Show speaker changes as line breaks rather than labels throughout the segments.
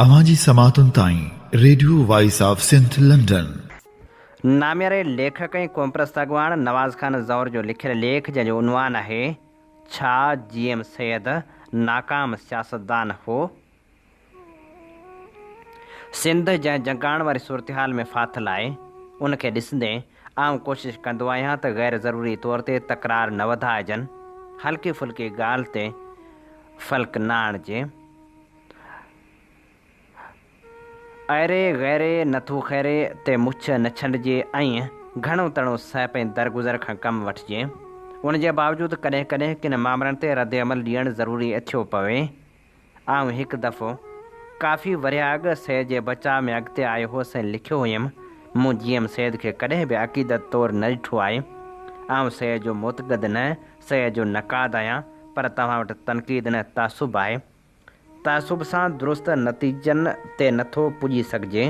اوهان جي سماعتن تائين radio voice of Sindh London.
نامياري ليکڪ ۽ قومپرست اڳواڻ نواز خان زئور جو لکيل ليک جنهن جو عنوان آهي ڇا جي ايم سيد ناڪام سياستدان هو؟ سنڌ جنهن جنگاڻ واري صورتحال ۾ ڦاٿل آهي، ان کي ڏسندي آئون ڪوشش ڪندو آهيان ته غير ضروري طور تي تڪرار نه وڌائجن، هلڪي ڦلڪي ڳالهه تي فلڪ نه آڻجي. ايري غيري نٿو خيري تي مڇ نه ڇنڊجي ۽ گهڻو تڻو سهپ ۽ درگذر کان ڪم وٺجي. ان جي باوجود ڪڏهن ڪڏهن ڪن مامرن تي ردعمل ڏيڻ ضروري اٿيو پوي. آئون هڪ دفعو ڪافي ورهيه اڳ سيد جي بچاء ۾ اڳتي آيو هوس ۽ لکيو هيم، مون جي ايم سيد کي ڪڏهن به عقيدت طور نه ڏٺو آهي. آئون سيد جو معتقد نه، سيد جو نقاد آهيان، پر توهان وٽ تنقيد نه تعصب آهي. تعصب سان درست نتيجن تي نٿو پڄي سگهجي.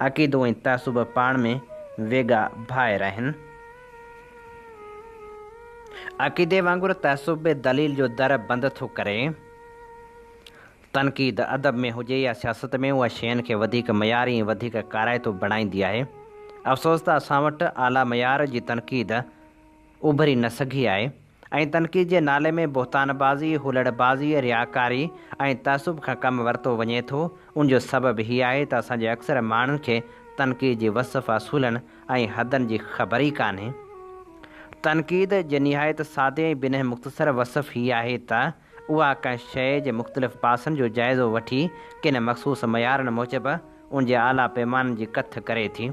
عقيدو ۽ تعصب پاڻ ۾ ويڳا ڀائر آهن. عقيدي وانگر تعصب به دليل جو در بند ٿو ڪري. تنقيد ادب ۾ هجي يا سياست ۾ اها شين کي وڌيڪ معياري ۽ وڌيڪ ڪارائتو بڻائيندي آهي. افسوس ته اسان وٽ اعليٰ معيار جي تنقيد اڀري نه سگهي آهي ۽ تنقيد جي نالي ۾ بهتان بازي، هلڙ بازي، رياڪاري ۽ تعصب کان ڪم ورتو وڃي ٿو، ان جو سبب هي آهي ته اسان جي اڪثر ماڻهن کي تنقيد جي وصف، اصولن ۽ حدن جي خبر ئي ڪانهي. تنقيد جي نهايت سادي ۽ بنهه مختصر وصف هي آهي ته اها ڪنهن شيء جي مختلف پاسن جو جائزو وٺي ڪن مخصوص معيارن موجب ان جي اعليٰ پيمانن جي ڪٿ ڪري ٿي،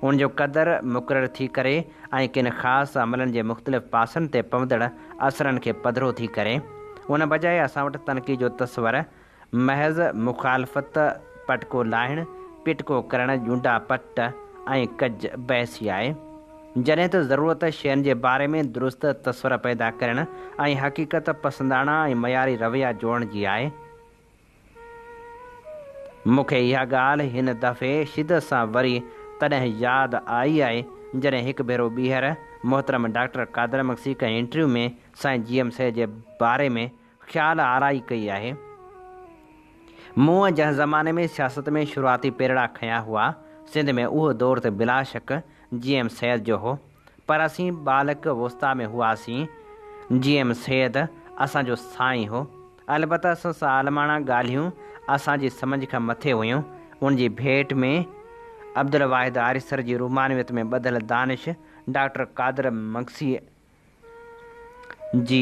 ان جو قدر مقرر ٿي ڪري ۽ ڪن خاص عملن جي مختلف پاسن تي پوندڙ اثرن کي پڌرو ٿي ڪري. ان بجاء اسان وٽ تنقيد جو تصور محض مخالفت، پٽڪو لاهڻ، پٽڪو ڪرڻ، ڄونڊا پٽ ۽ ڪج بحثي آهي. جڏهن ته ضرورت شين جي باري ۾ درست تصور پيدا ڪرڻ ۽ حقيقت پسنداڻا ۽ معياري رويا جوڙڻ جي آهي. مون کي اها ڳالهه هن دفعي شدت سان وري تڏهن ياد آئي آهي، جڏهن هڪ ڀيرو ٻيهر محترم ڊاڪٽر قادر مگسي ڪنهن انٽرويو ۾ سائين جي ايم سيد جي باري ۾ خيال آرائي ڪئي آهي. مون جنهن زماني ۾ سياست ۾ شروعاتي پيرڙا کنيا هئا، سنڌ ۾ اهو دور ته بلاشڪ جي ايم سيد جو هو، پر اسين ٻالڪ وسطيٰ ۾ هئاسين. جي ايم سيد اسان جو سائين هو. البته سندس عالماڻا ڳالهيون اسان جي سمجهه کان مٿي هيون. ان جي ڀيٽ ۾ عبدالواحد آريسر جي رومانويت ۾ ٻڌل دانش، ڊاڪٽر قادر مگسيء جي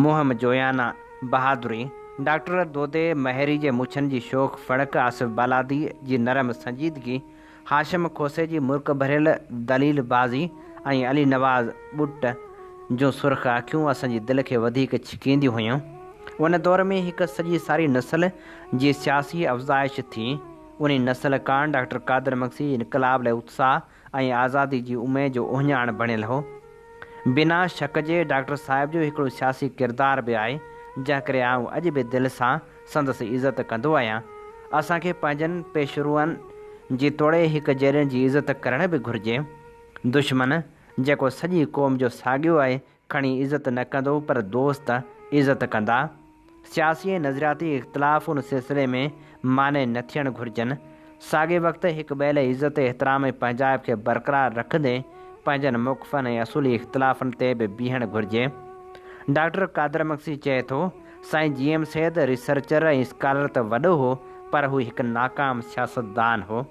مهم جويانه بهادري، ڊاڪٽر دودي مهيري جي مڇن جي شوخ ڦڙڪ، آصف بالادي جي نرم سنجيدگي، هاشم کوسي جي مرڪ ڀريل دليل بازي ۽ علي نواز ٻٽ جون سرخ اکيون اسان جي دل کي وڌيڪ ڇڪينديون هيون. ان دور ۾ هڪ سڄي ساري نسل جي سياسي افزائش ٿي. انهي نسل ڪاڻ ڊاڪٽر قادر مگسي جي انقلاب لاء اتساهه ۽ آزادي جي اميد جو اهڃاڻ بڻيل هو. بنا شڪ جي ڊاڪٽر صاحب جو هڪڙو سياسي ڪردار به آهي، جنهن ڪري آئون اڄ به دل سان سندس عزت ڪندو آهيان. اسان کي پنهنجن پيشروئن جي توڙي هڪ جيڏن جي عزت ڪرڻ به گهرجي. دشمن، جيڪو سڄي قوم جو ساڳيو آهي، کڻي عزت نه ڪندو پر دوست عزت ڪندا. سياسي ۽ نظرياتي اختلاف ان سلسلي ۾ مانع نه ٿيڻ گهرجن. ساڳئي وقت هڪ ٻئي لاء عزت، احترام ۽ پنهنجائپ کي برقرار رکندي پنهنجن موقفن ۽ اصولي اختلافن تي به بيهڻ گهرجي. ڊاڪٽر قادر مگسي چئي ٿو، سائين جي ايم سيد ريسرچر ۽ اسڪالر ته وڏو هو پر هو هڪ ناڪام سياستدان هو.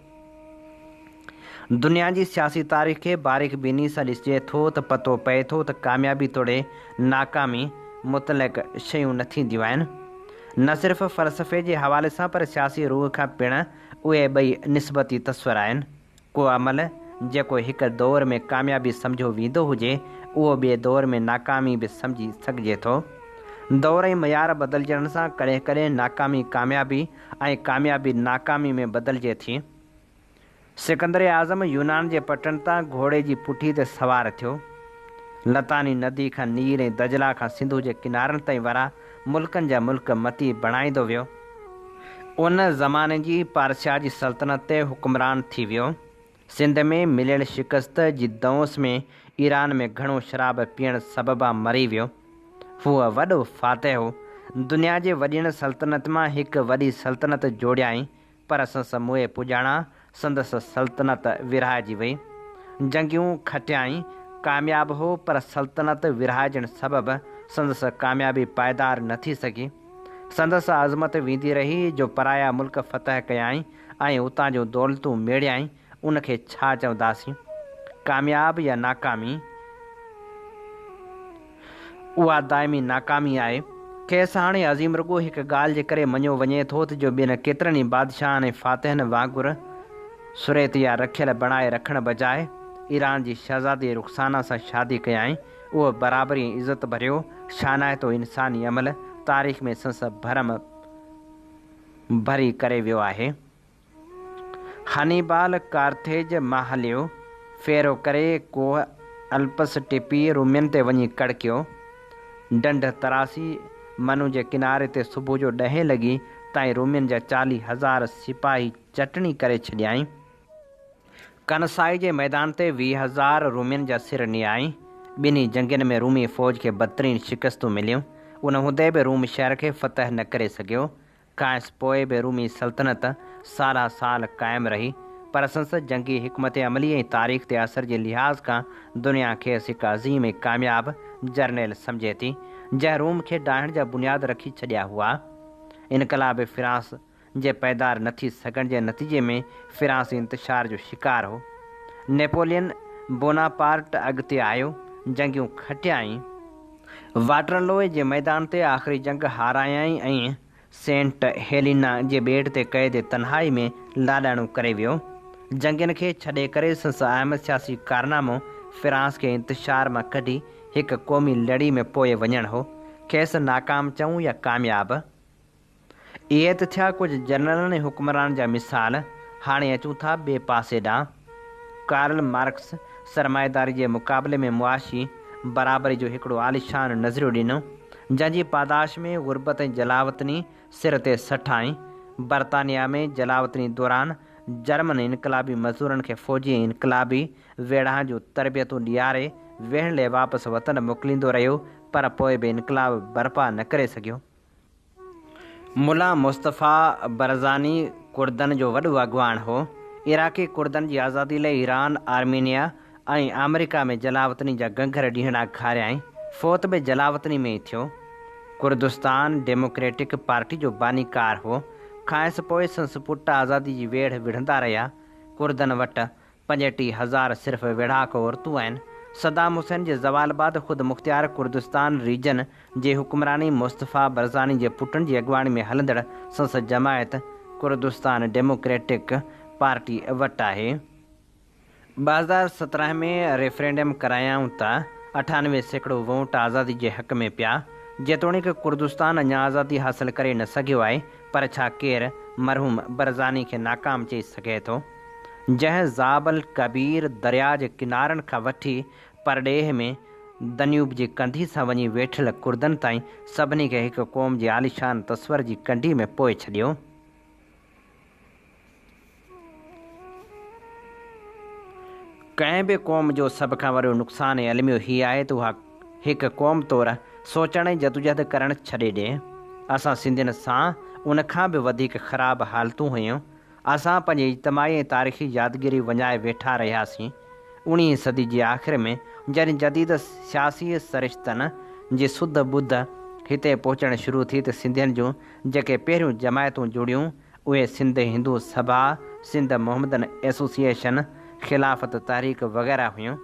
دنيا جي سياسي تاريخ کي باريڪ بيني سان ڏسجي ٿو ته پتو پئي ٿو ته ڪاميابي توڙي ناڪامي مطلق شيون نه ٿينديون آهن. نه صرف فلسفي جي حوالي سان پر سياسي روح کان پڻ اهي ٻئي نسبتي تصور آهن. ڪو عمل جيڪو هڪ دور ۾ ڪاميابي سمجهيو ويندو هجي اهو ٻئي دور ۾ ناڪامي به سمجهي سگهجي ٿو. دور ۽ معيار بدلجڻ سان ڪڏهن ڪڏهن ناڪامي ڪاميابي ۽ ڪاميابي ناڪامي ۾ بدلجي ٿي. سڪندر اعظم يونان جي پٽن تان گهوڙي جي پٺي تي سوار ٿيو. لتاني ندي کان نيل ۽ دجله کان سنڌو جي ڪنارن تائين وارا ملڪن جا ملڪ متي بڻائيندو ويو. ان زماني جي پارسيا جي سلطنت تي حڪمران ٿي ويو. سنڌ ۾ مليل شڪست جي دئونس ۾ ايران ۾ گهڻو شراب پيئڻ سببان مري ويو. هو وڏو فاتح هو. دنيا جي وڏين سلطنت مان هڪ وڏي سلطنت جوڙيائين، پر سندس موئي پڄاڻان سندس سلطنت ورهائجي وئي. جنگيون کٽيائين، ڪامياب هو، پر سلطنت ورهائجڻ سبب سندس ڪاميابي پائيدار نه ٿي سگهي. سندس عظمت ويندي رهي، جو پرايا ملڪ فتح ڪيائين ۽ اتان جون دولتون ميڙيائين، ان کي ڇا چونداسين؟ ڪامياب يا ناڪامي؟ اها دائمي ناڪامي آهي. کيس هاڻي عظيم رڳو هڪ ڳالهه جي ڪري مڃيو وڃي ٿو ته جو ٻين ڪيترن ئي بادشاهن ۽ فاتحن وانگر سريت يا رکيل بڻائي رکڻ بجاء ايران جي شهزادي رخسانه سان شادي ڪيائين. اهو برابري ۽ عزت ڀريو شانائتو انساني عمل تاريخ ۾ سندس ڀرم ڀري ڪري ويو آهي. هانيبال ڪارٿيج مان هليو، ڦيرو ڪري ڪوهه الپس ٽپي رومين تي وڃي ڪڙڪيو. ڍنڍ تراسي منو جي ڪناري تي صبح جو ڏهين لڳي تائين رومين جا 40,000 سپاهي چٽڻي ڪري ڇڏيائين. ڪنسائي جي ميدان تي 20,000 رومين جا سر نيائين. ٻنهي جنگين ۾ رومي فوج کي بدترين شڪستون مليون. ان هوندي به روم شهر کي فتح نه ڪري سگهيو. کانئس پوء به رومي سلطنت سالها سال قائم رهي، پر سندس جنگي حڪمت عملي ۽ تاريخ تي اثر جي لحاظ کان دنيا کيس هڪ عظيم ۽ ڪامياب جرنيل سمجهي ٿي، جنهن روم کي ڊاهڻ جا بنياد رکي ڇڏيا هئا. انقلاب فرانس جي پائيدار نه ٿي سگهڻ جي نتيجي ۾ فرانس انتشار جو شڪار هو. نيپولين بوناپارٽ اڳتي آيو، جنگيون کٽيائين. واٽرلوء جي ميدان تي آخري جنگ هارايائين ۽ سينٽ هيلينا جي ٻيٽ تي قيد تنهائي ۾ لاڏاڻو ڪري ويو. جنگين کي ڇڏي ڪري سندس اهم سياسي ڪارنامو فرانس کي انتشار مان ڪڍي هڪ قومي لڙي ۾ پوئي وڃڻ هو. کيس ناڪام چئون يا ڪامياب؟ اهي ته ٿيا ڪجهه جنرلن ۽ حڪمرانن جا مثال، هاڻي اچون ٿا ٻئي پاسي ڏانهن. ڪارل مارڪس سرمائيداري جي مقابلي ۾ معاشي برابري جو هڪڙو عاليشان نظريو ڏنو، جنهن جي پاداش ۾ غربت ۽ جلاوطني سر تي سٺائين. برطانيا ۾ جلاوطني دوران جرمن انقلابي مزورن کي فوجي ۽ انقلابي ويڙهان جون تربيتون ڏياري ويڙهڻ لئه واپس وطن موڪليندو رهيو، پر پوء به انقلاب برپا نه ڪري سگهيو. ملا مصطفيٰ برزاني ڪردن جو وڏو اڳواڻ هو. عراقي ڪردن جي آزادي لئه ايران، آرمينيا ۽ آمريڪا ۾ جلاوطني جا گهنگهر ڏينهڙا گهاريائين. فوت به جلاوطني ۾ ئي ٿيو. ڪردستان ڊيموڪريٽڪ پارٽي جو بانيڪار هو. کانئس پوء سندس پٽ آزادي جي ويڙهه وڙهندا رهيا. ڪردن وٽ 35,000 صرف ويڙهاڪ عورتون آهن. صدام حسين جي زوال بعد خود مختيار ڪردستان ريجن جي حڪمراني مصطفيٰ برزاني جي پٽن جي اڳواڻي ۾ هلندڙ سندس جماعت ڪردستان ڊيموڪريٽڪ پارٽي وٽ آهي. 2017 ۾ ريفرينڊم ڪرايائون ته 98% ووٽ آزادي جي حق ۾ پيا. جيتوڻيڪ ڪردستان اڃا آزادي حاصل ڪري نه سگهيو آهي پر ڇا ڪير مرحوم برزاني کي ناڪام چئي سگهي ٿو؟ جنهن زاب الڪبير درياء جي ڪنارن کان وٺي پرڏيهه ۾ دنيوب جي ڪنڌي سان وڃي ويٺل ڪردن تائين سڀني کي هڪ قوم جي عاليشان تصور جي ڪنڊي ۾ پوئي ڇڏيو. ڪنهن به قوم جو سڀ کان وڏو نقصان ۽ الميو هي آهي ته اها هڪ قوم طور سوچڻ ۽ جدوجهد ڪرڻ ڇڏي ڏئي. اسان سنڌين سان ان کان به وڌيڪ خراب حالتون هيون. اسان پنهنجي اجتماعي ۽ تاريخي يادگيري وڃائي ويٺا رهياسين. اوڻيهين صدي جي آخر ۾ جڏهن جديد سياسي سرشتن جي سڌ ٻڌ هتي پهچڻ شروع ٿي ته سنڌين جون جيڪي پهريون جماعتون جڙيون اهي سنڌ هندو سڀا، سنڌ محمدن ايسوسيئيشن، خلافت تحريڪ وغيره هيون.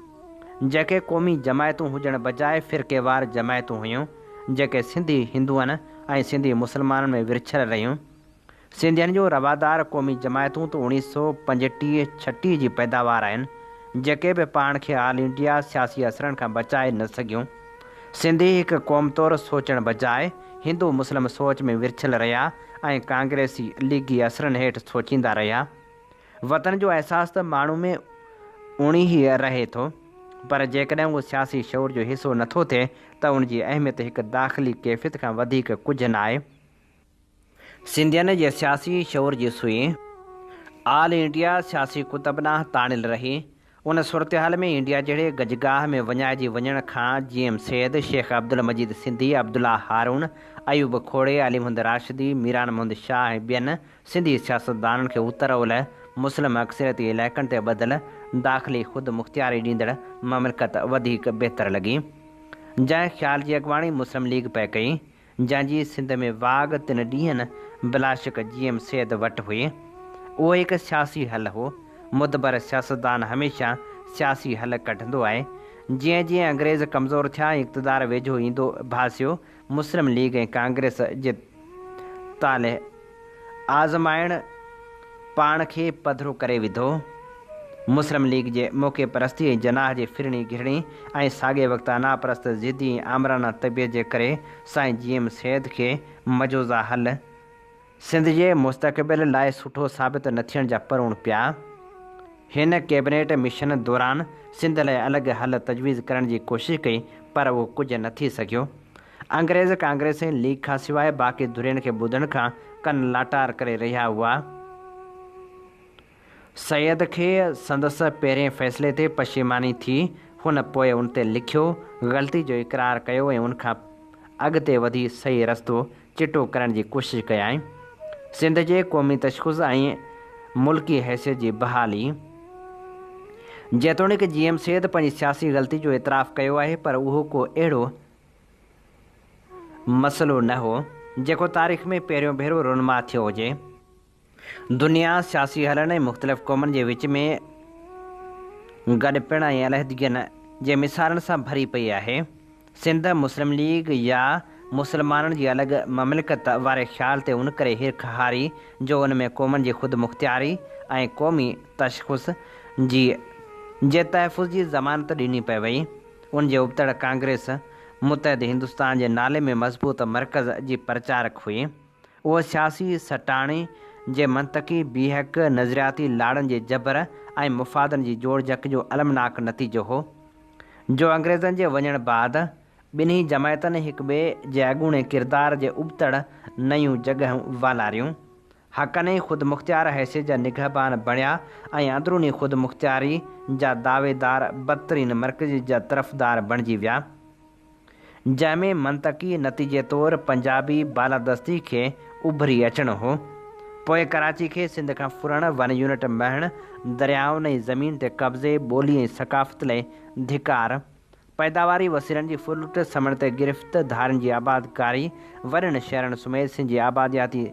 جيڪي قومي جماعتون هجڻ بجاء فرقيوار جماعتون هيون، جيڪي سنڌي هندوئن ۽ سنڌي مسلمانن ۾ ورڇيل رهيون. سنڌين جون روادار قومي جماعتون ته 1935، 36 جي پيداوار آهن، جيڪي به پاڻ کي آل انڊيا سياسي اثرن کان بچائي نه سگهيون. سنڌي هڪ قوم طور سوچڻ بجاء هندو مسلم سوچ ۾ ورڇيل رهيا ۽ ڪانگريسي، ليگي اثرن هيٺ سوچيندا رهيا. وطن جو احساس ته ماڻهو ۾ اوڻيهي رهي ٿو، پر جيڪڏهن اهو سياسي شعور جو حصو نٿو ٿئي ته ان جي اهميت هڪ داخلي ڪيفيت کان وڌيڪ ڪجهه ناهي. سنڌين جي سياسي شعور جي سوئي آل انڊيا سياسي قطب ڏانهن تاڻيل رهي. ان صورتحال ۾ انڊيا جهڙي گجگاهه ۾ وڃائجي وڃڻ کان جي ايم سيد، شيخ عبدالمجيد سنڌي، عبدالله هارون، ايوب کوڙي، علي محمد راشدي، ميران محمد شاهه ۽ ٻين سنڌي سياستدانن کي اتر اولهه مسلم اڪثريتي علائقن تي ٻڌل داخلي خودمختياري ڏيندڙ مملڪت وڌيڪ بهتر لڳي. جنهن خيال جي اڳواڻي مسلم ليگ پئي ڪئي، جنهن جي سنڌ ۾ واڳ تن ڏينهن بلاشڪ جي ايم سيد وٽ هئي. اهو هڪ سياسي حل هو. مدبر سياستدان هميشه سياسي حل ڪڍندو آهي. جيئن جيئن انگريز ڪمزور ٿيا ۽ اقتدار ويجهو ايندو ڀاسيو، مسلم ليگ ۽ ڪانگريس جي طالع آزمائڻ پاڻ کي پڌرو ڪري وڌو. مسلم ليگ جي موقعي پرستي ۽ جناح جي ڦرڻي گهرڻي ۽ ساڳئي وقت انا پرست ضدي ۽ آمرانه طبيعت جي ڪري سائين جي ايم سيد کي مجوزه حل سنڌ جي مستقبل لاء سٺو ثابت نه ٿيڻ جا پروڻ پيا. هن ڪيبنيٽ مشن دوران سنڌ لاء الڳ حل تجويز ڪرڻ جي ڪوشش ڪئي پر اهو ڪجهه نه ٿي سگهيو. انگريز ڪانگريس ۽ ليگ کان سواء باقي ڌرين کي ٻڌڻ کان ڪن لاٽار ڪري رهيا هئا. سيد کي سندس پهرين فيصلي تي پشيماني ٿي. هن پوء ان تي لکيو، غلطي جو اقرار ڪيو ۽ ان کان اڳتي وڌي صحيح رستو چٽو ڪرڻ جي ڪوشش ڪيائين. سنڌ جي قومي تشخص ۽ ملڪي حيثيت جي بحالي. جيتوڻيڪ جي ايم سيد پنهنجي سياسي غلطي جو اعتراف ڪيو آهي پر اهو ڪو اهڙو مسئلو نه هو، جيڪو تاريخ ۾ پهريون ڀيرو رونما ٿيو هجي. دنيا سياسي حلن ۽ مختلف قومن جي وچ ۾ گڏپڻ ۽ علحدگين جي مثالن سان ڀري پئي آهي. سنڌ مسلم ليگ يا مسلمانن جي الڳ مملڪت واري خيال تي ان ڪري هرک هاري جو ان ۾ قومن جي خودمختياري ۽ قومي تشخص جي جي تحفظ جي ضمانت ڏني پئي وئي. ان جي ابتڙ ڪانگريس متحد هندستان جي نالي ۾ مضبوط مرڪز جي پرچارڪ هئي. اهو سياسي سٽاڻي جي منطقي بيهڪ، نظرياتي لاڙن جي جبر ۽ مفادن جي جوڙجڪ جو المناڪ نتيجو هو، جو انگريزن جي وڃڻ بعد ٻنهي جماعتن هڪٻئي جي اڳوڻي ڪردار جي ابتڙ نيون جڳهيون والاريون. حقن ۽ خودمختيار حيثيت جا نگهبان بڻيا ۽ اندروني خودمختياري جا دعويدار بدترين مرڪزيت جا طرفدار بڻجي ويا. جنهن ۾ منطقي نتيجي طور پنجابي بالادستي کي اڀري اچڻو هو. پوء ڪراچي کي سنڌ کان ڦرڻ، ون يونٽ مڙهڻ، دريائن ۽ زمين تي قبضي، ٻولي ۽ ثقافت لئه ڌڪار، پيداواري وسيلن جي ڦرلٽ، سمنڊ تي گرفت، ڌارين جي آبادڪاري، وڏن شهرن سميت سنڌ جي آبادياتي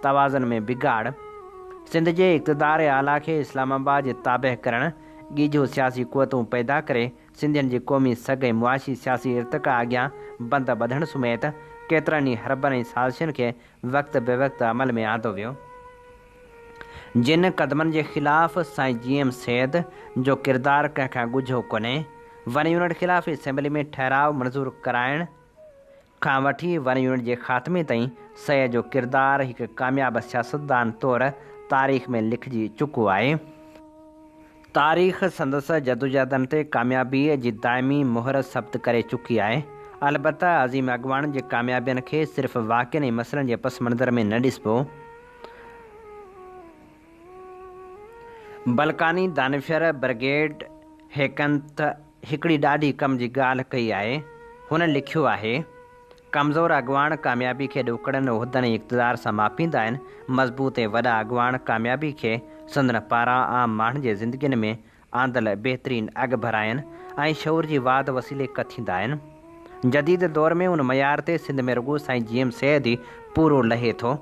توازن ۾ بگاڙ، سنڌ جي اقتدار اعليٰ کي اسلام آباد جي تابع ڪرڻ، ڳيجهو سياسي قوتون پيدا ڪري سنڌين جي قومي سگهه ۽ معاشي سياسي ارتقا اڳيان بند ٻڌڻ سميت ڪيترن ئي حربن ۽ سازشن کي وقت بوقت عمل ۾ آندو ويو. جن قدمن جي خلاف سائين جي ايم سيد جو ڪردار ڪنهن کان ڳجهو ڪونهي. ون يونٽ خلاف اسيمبلي ۾ ٺهراء منظور ڪرائڻ کان وٺي ون يونٽ جي خاتمي تائين سيد جو ڪردار هڪ ڪامياب سياستدان طور تاريخ ۾ لکجي چڪو آهي. تاريخ سندس جدوجهدن تي ڪاميابيء جي دائمي مهر ثبت ڪري چڪي آهي. البته عظيم اڳواڻن جي ڪاميابين کي صرف واقعن ۽ مسئلن جي پس منظر ۾ نه ڏسبو. بلقاني دانشور برگيڊ هيڪنت هڪڙي ڏاڍي ڪم جي ڳالهه ڪئي آهي. هن لکيو آهي، ڪمزور اڳواڻ ڪاميابي کي ڏوڪڙن، عهدن ۽ اقتدار سان ماپيندا آهن، مضبوط ۽ وڏا اڳواڻ ڪاميابي کي سندن پاران عام ماڻهن جي زندگين ۾ آندل بهترين اڳڀراين ۽ شعور جي واڌ وسيلي ڪٿيندا آهن. جديد دور ۾ ان معيار تي سنڌ ۾ رڳو سائين جي ايم سيد ئي پورو لهي ٿو.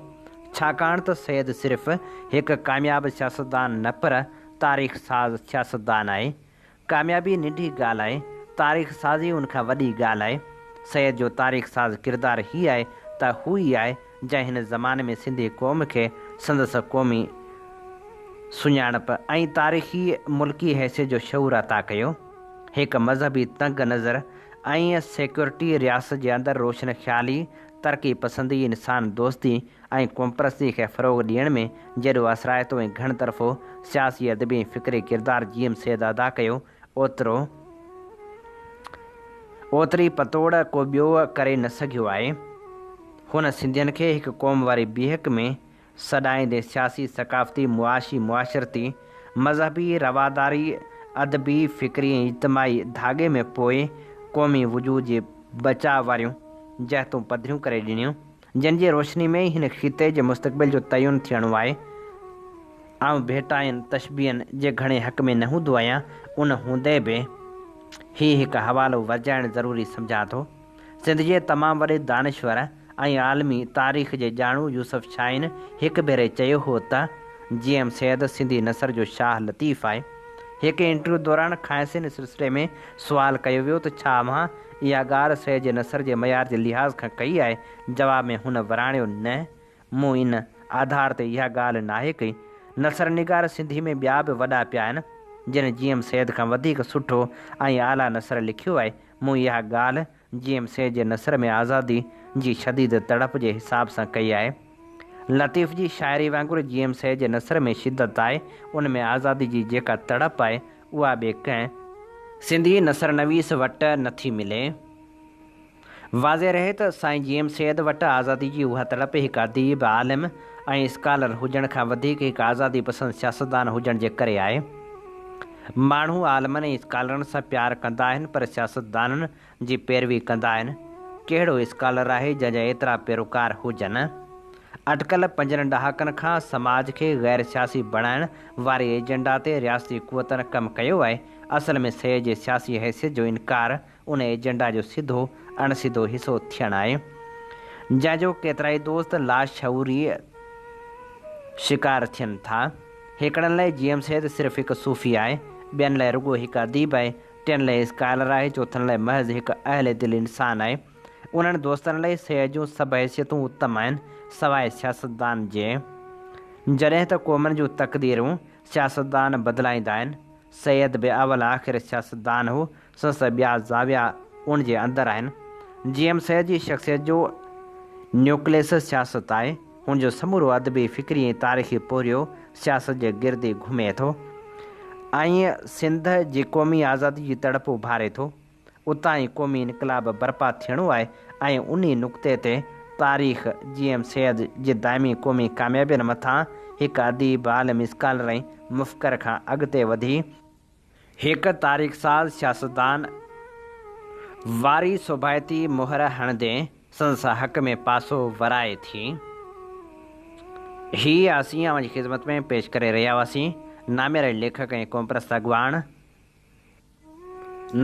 ڇاڪاڻ ته سيد صرف هڪ ڪامياب سياستدان نه پر تاريخ ساز سياستدان آهي. ڪاميابي ننڍي ڳالهه آهي، تاريخ سازي ان کان وڏي ڳالهه آهي. سيد جو تاريخ ساز ڪردار هي آهي ته هو ئي آهي جنهن هن زماني ۾ سنڌي قوم کي سندس قومي سڃاڻپ ۽ تاريخي ملڪي حيثيت جو شعور عطا ڪيو. هڪ مذهبي تنگ نظر ۽ سيڪيورٽي رياست جي اندر روشن خيالي، ترقي پسندي، انسان دوستي ۽ قومپرستي کي فروغ ڏيڻ ۾ جيڏو اثرائتو ۽ گهڻ طرفو سياسي، ادبي ۽ فڪري ڪردار جي ايم سيد ادا ڪيو، اوترو اوتري پتوڙ ڪو ٻيو ڪري نه سگهيو آهي. هن سنڌين کي هڪ قوم واري بيهڪ ۾ سڏائيندي سياسي، ثقافتي، معاشي، معاشرتي، مذهبي رواداري ادبي، فڪري ۽ اجتماعي ڌاڳي ۾ پوئي قومي وجود جي بچاء واريون جهتون پڌريون ڪري ڏنيون، جن جي روشني ۾ ئي هن خطي جي مستقبل جو تعين ٿيڻو آهي. آئون ڀيٽائن، تشبيهن، جي گهڻي حق ۾ نه هوندو آهيان، ان هوندي به هي هڪ حوالو ورجائڻ ضروري سمجهان ٿو. سنڌ جي تمام وڏي دانشور ۽ عالمي تاريخ جي ڄاڻو يوسف شاهين هڪ ڀيري چيو هو ته جي ايم سيد سنڌي نثر جو شاهه لطيف آهي. هڪ انٽرويو دوران کانئس ان سلسلي ۾ سوال ڪيو ويو ته ڇا اوهان اها ڳالهه سيد جي نثر جي معيار جي لحاظ کان ڪئي آهي؟ جواب ۾ هن وراڻيو نه مون ان آڌار تي اها ڳالهه ناهي ڪئي. نثر نگار سنڌي ۾ ٻيا به وڏا پيا آهن، جن جي ايم سيد کان وڌيڪ سٺو ۽ اعليٰ نثر لکيو آهي. مون اها ڳالهه جي ايم سيد جي نثر ۾ آزادي جي شديد تڙپ جي حساب سان ڪئي آهي. لطيف جي شاعري وانگر جي ايم سيد جي نثر ۾ شدت آهي، ان ۾ آزادي جي جيڪا تڙپ آهي، اها ٻئي ڪنهن سنڌي نثر نويس وٽ نٿي ملي. واضح رهي ته سائين جي ايم سيد وٽ آزادي جي اها تڙپ هڪ اديب، عالم ۽ اسڪالر هجڻ کان وڌيڪ هڪ آزادي پسند سياستدان هجڻ جي ڪري آهي. ماڻهو عالمن ۽ اسڪالرن سان پيار ڪندا آهن پر سياستدانن جي پيروي ڪندا آهن. ڪهڙو اسڪالر آهي جنهن جا ايترا پيروڪار هجن؟ اٽڪل پنجن ڏهاڪن کان سماج کي غير سياسي بڻائڻ واري ايجنڊا تي رياستي قوتن ڪم ڪيو آهي. اصل ۾ سيد جي سياسي حيثيت جو انڪار ان ايجنڊا جو سڌو اڻ سڌو حصو ٿيڻ آهي، جنهن جو ڪيترائي دوست لاشعوري شڪار ٿين ٿا. هڪڙن لاء جي ايم سيد صرف هڪ صوفي آهي، ٻين لاء رڳو هڪ اديب آهي، ٽين لاء اسڪالر آهي، چوٿن لاء محض هڪ اهل دل انسان آهي. انهن دوستن لاء سيد جون سڀ حيثيتون اتم آهن، سواء سياستدان جي. جڏهن ته قومن جون تقديرون سياستدان بدلائيندا آهن. سيد به اول آخر سياستدان هو، سندس ٻيا زاويا ان جي اندر آهن. جي ايم سيد جي شخصيت جو نيوڪليس سياست آهي. هن جو سمورو ادبي، فڪري ۽ تاريخي پورهيو سياست جي گرد ئي گهمي ٿو ۽ سنڌ جي قومي آزادي جي تڙپ اڀاري ٿو. اتان ئي قومي انقلاب برپا ٿيڻو آهي ۽ انهي نقطي تي تاريخ جي ايم سيد جي دائمي قومي ڪاميابين مٿان هڪ اديب، عالم، اسڪالر ۽ مفڪر کان اڳتي وڌي، هڪ تاريخ ساز سياستدان واري سوڀائتي مهر هڻندي سندس حق ۾ پاسو ورائي ٿي. هي اسين اوهان جي خدمت ۾ پيش ڪري رهيا هئاسين نامياري ليکڪ ۽ قومپرست اڳواڻ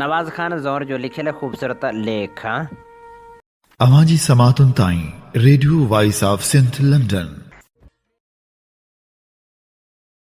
نواز خان زئور جو لکيل خوبصورت ليک.
اوهان جي سماعتن تائين radio voice of Sindh London.